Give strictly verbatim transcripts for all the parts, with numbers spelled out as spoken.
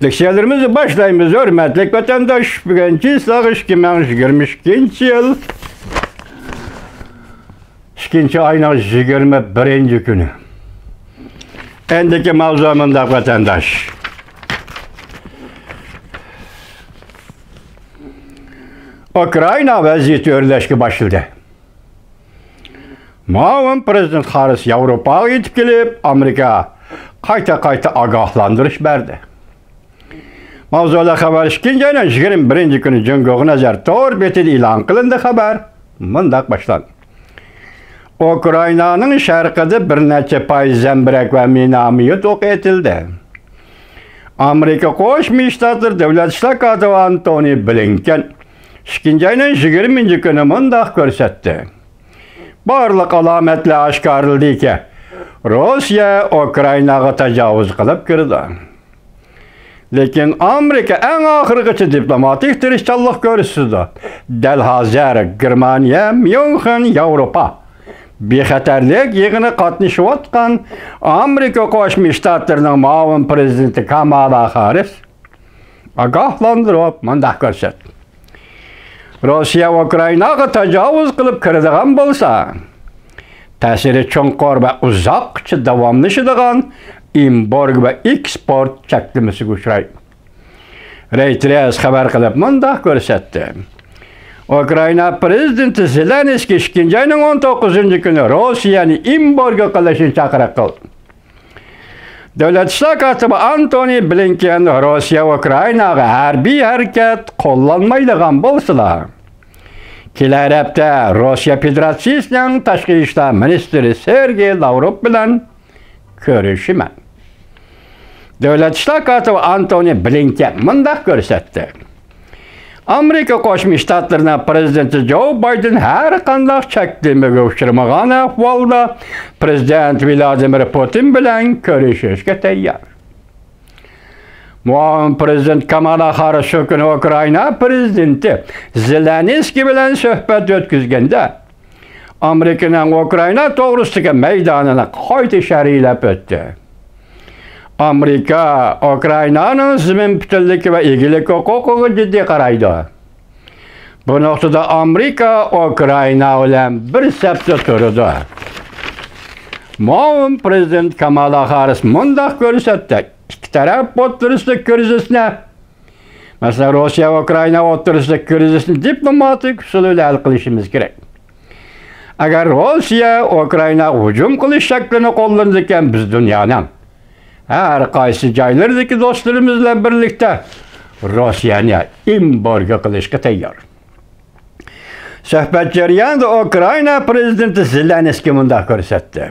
لېكسىيەلىرىمىزنى باشلايمىز، ھۆرمەتلىك ۋەتەنداش. بۈگۈن چىسلاغ ئىككى مىڭ يىگىرمە ئىككىنچى يىل ئىككىنچى ئاينىڭ يىگىرمە بىرىنچى كۈنى. ئەندىكى ماۋزۇ مۇنداق، ۋەتەنداش. ئۇكرائىنا ۋەزىيىتى ئۆرلەشكە باشلىدى. مۇئاۋىن پىرېزىدېنت خاررىس ياۋروپاغا يېتىپ كېلىپ، ئامېرىكا قايتا-قايتا ئاگاھلاندۇرۇش بەردى. ماۋزۇلۇق خەۋەر ئىككىنچى ئاينىڭ يىگىرمە بىرىنچى كۈنى جۇڭگوغا نەزەر تور بېتىدە ئېلان قىلىندى. خەۋەر مۇنداق باشلاندى. ئۇكرائىنانىڭ شەرقىدە بىر نەچچە پاي زەمبىرەك ۋە مىنا ئومۇميۈرت ئوقى ئېتىلدى. ئامېرىكا قوشما شتاتلىرى دۆلەت ئىشلار كاتىپى ئانتونى بلىنكېن ئىككىنچى ئاينىڭ يىگىرمىنچى كۈنى مۇنداق كۆرسەتتى. بارلىق ئالامەتلەر ئاشكارىلىدىكى، روسىيە ئۇكرائىناغا تاجاۋۇز قىلىپ كىرىدۇ. لېكىن ئامېرىكا ئەڭ ئاخىرغىچە دىپلوماتىك تىرىشچانلىق كۆرسىتىدۇ. دەل ھازىر گېرمانىيە، ميۇنخېن، ياۋروپا بىخەتەرلىك يىغىنى قاتنىشىۋاتقان ئامېرىكا قوشما شتاتلىرىنىڭ مۇئاۋىن پىرېزىدېنتى كامالا خاررىس ئاگاھلاندۇرۇپ مۇنداق كۆرسەتتى. روسىيە ئۇكرائىناغا تاجاۋۇز قىلىپ كىرىدىغان بولسا، تەسىرى چوڭقۇر ۋە ئۇزاققىچە داۋاملىشىدىغان ئېمبارگو ۋە ئېكسپورت چەكلىمىسىگە ئۇچرايدۇ. رەيتېرس خەۋەر قىلىپ مۇنداق كۆرسەتتى. ئۇكرائىنا پىرېزىدېنتى زېلېنسكىي ئىككىنچى ئاينىڭ ئون توققۇزىنچى كۈنى روسىيەنى ئېمبارگو قىلىشنى چاقىرىق قىلدى. دۆلەت ئىشلار كاتىپى ئانتونى بلىنكېن روسىيە ئۇكرائىناغا ھەربىي ھەرىكەت قوللانمايدىغان بولسىلا، كېلەر ھەپتە روسىيە فېدېراتسىيىسىنىڭ تاشقى ئىشلار مىنىستىرى سېرگېي لاۋروف بىلەن كۆرۈشىمەن. دۆلەت ئىشلار كاتىپى ئانتونى بلىنكېن مۇنداق كۆرسەتتى. ئامېرىكا قوشما شتاتلىرىنىڭ پىرېزىدېنتى جو بايدېن ھەر قانداق چەكلىمىگە ئۇچرىمىغان ئەھۋالدا پىرېزىدېنت ۋلادىمىر پۇتىن بىلەن كۆرۈشۈشكە تەييار. مۇئاۋىن پىرېزىدېنت كامالا خاررىس شۇ كۈنى ئۇكرائىنا پىرېزىدېنتى زېلېنسكىي بىلەن سۆھبەت ئۆتكۈزگەندە، ئامېرىكىنىڭ ئۇكرائىنا توغرىسىدىكى مەيدانىنى قايتا شەرھلەپ ئۆتتى. ئامېرىكا ئۇكرائىنانىڭ زېمىن پۈتۈنلۈكى ۋە ئىگىلىك ھوقۇقىغا جىددىي قارايدۇ. بۇ نۇقتىدا ئامېرىكا ئۇكرائىنا بىلەن بىر سەپتە تۇرىدۇ. مۇئاۋىن پىرېزىدېنت كامالا خاررىس مۇنداق كۆرسەتتى، ئىككى تەرەپ ئوتتۇرىسىدا كىرىزىسنى، مەسىلەن، روسىيە ۋە ئۇكرائىنا ئوتتۇرىسىدا كىرىزىسنى دىپلوماتىك ئۇسۇل بىلەن ھەل قىلىشىمىز كېرەك. ئەگەر روسىيە ئۇكرائىناغا ھۇجۇم قىلىش شەكلىنى قوللىنىدىكەن، بىز دۇنيانىڭ ھەر قايسى جايلىرىدىكى دوستلىرىمىز بىلەن بىرلىكتە روسىيەنى ئېمبارگو قىلىشقا تەييار. سۆھبەت جەريانىدا ئۇكرائىنا پىرېزىدېنتى زېلېنسكىي مۇنداق كۆرسەتتى.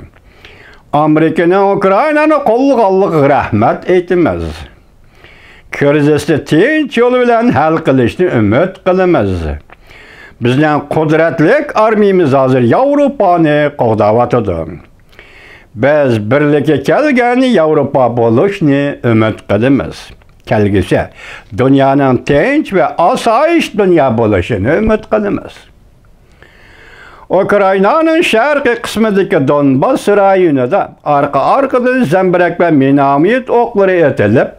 ئامېرىكىنىڭ ئۇكرائىنانى قوللىغانلىقىغا رەھمەت ئېيتىمىز. كىرىزىسنى تىنچ يول بىلەن ھەل قىلىشنى ئۈمىد قىلىمىز. بىزنىڭ قۇدرەتلىك ئارمىيىمىز ھازىر ياۋروپانى قوغداۋاتىدۇ. بىز بىرلىككە كەلگەن ياۋروپا بولۇشنى ئۈمىد قىلىمىز. كەلگۈسى دۇنيانىڭ تىنچ ۋە ئاسايىش دۇنيا بولۇشىنى ئۈمىد قىلىمىز. ئۇكرائىنانىڭ شەرقىي قىسمىدىكى دونباس رايونىدا ئارقا-ئارقىدىن زەمبىرەك ۋە مىناميوت ئوقلىرى ئېتىلىپ،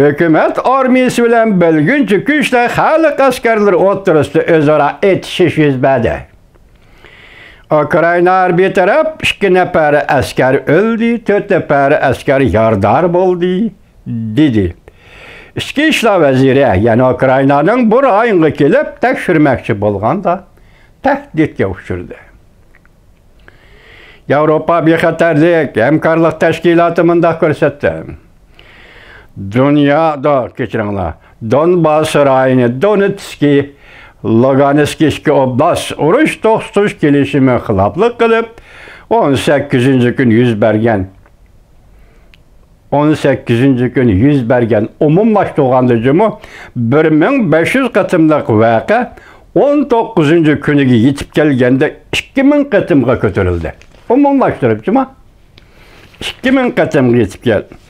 ھۆكۈمەت ئارمىيىسى بىلەن بۆلگۈنچى كۈچلەر خەلق ئەسكەرلىرى ئوتتۇرىسىدا ئۆزئارا ئېتىشىش يۈز بەردى. ئۇكرائىنا ھەربىي تەرەپ ئىككى نەپەر ئەسكەر ئۆلدى، تۆت نەپەر ئەسكەر يارىدار بولدى، دېدى. ئىچكى ئىشلار ۋەزىرى يەنە ئۇكرائىنانىڭ بۇ رايونغا كېلىپ تەكشۈرمەكچى بولغاندا تەھدىتكە ئۇچرىدى. ياۋروپا بىخەتەرلىك ھەمكارلىق تەشكىلاتى مۇنداق كۆرسەتتى. دۇنيادا، كەچۈرۈڭلار، دونباس رايونى دونېتسكى، لۇگانسكى ئىككى ئوبلاست ئۇرۇش توختىتىش كېلىشىمىگە خىلاپلىق قىلىپ، ئون سەككىزىنچى كۈنى يۈز بەرگەن، ئون سەككىزىنچى كۈنى يۈز بەرگەن ئومۇملاشتۇرغاندا جۇمۇ بىر مىڭ بەش يۈز قېتىملىق ۋەقە ئون توققۇزىنچى كۈنىگە يېتىپ كەلگەندە ئىككى مىڭ قېتىمغا كۆتۈرۈلدى. ئومۇملاشتۇرۇپ جۇمۇ ئىككى مىڭ قېتىمغا يېتىپ كەلدى.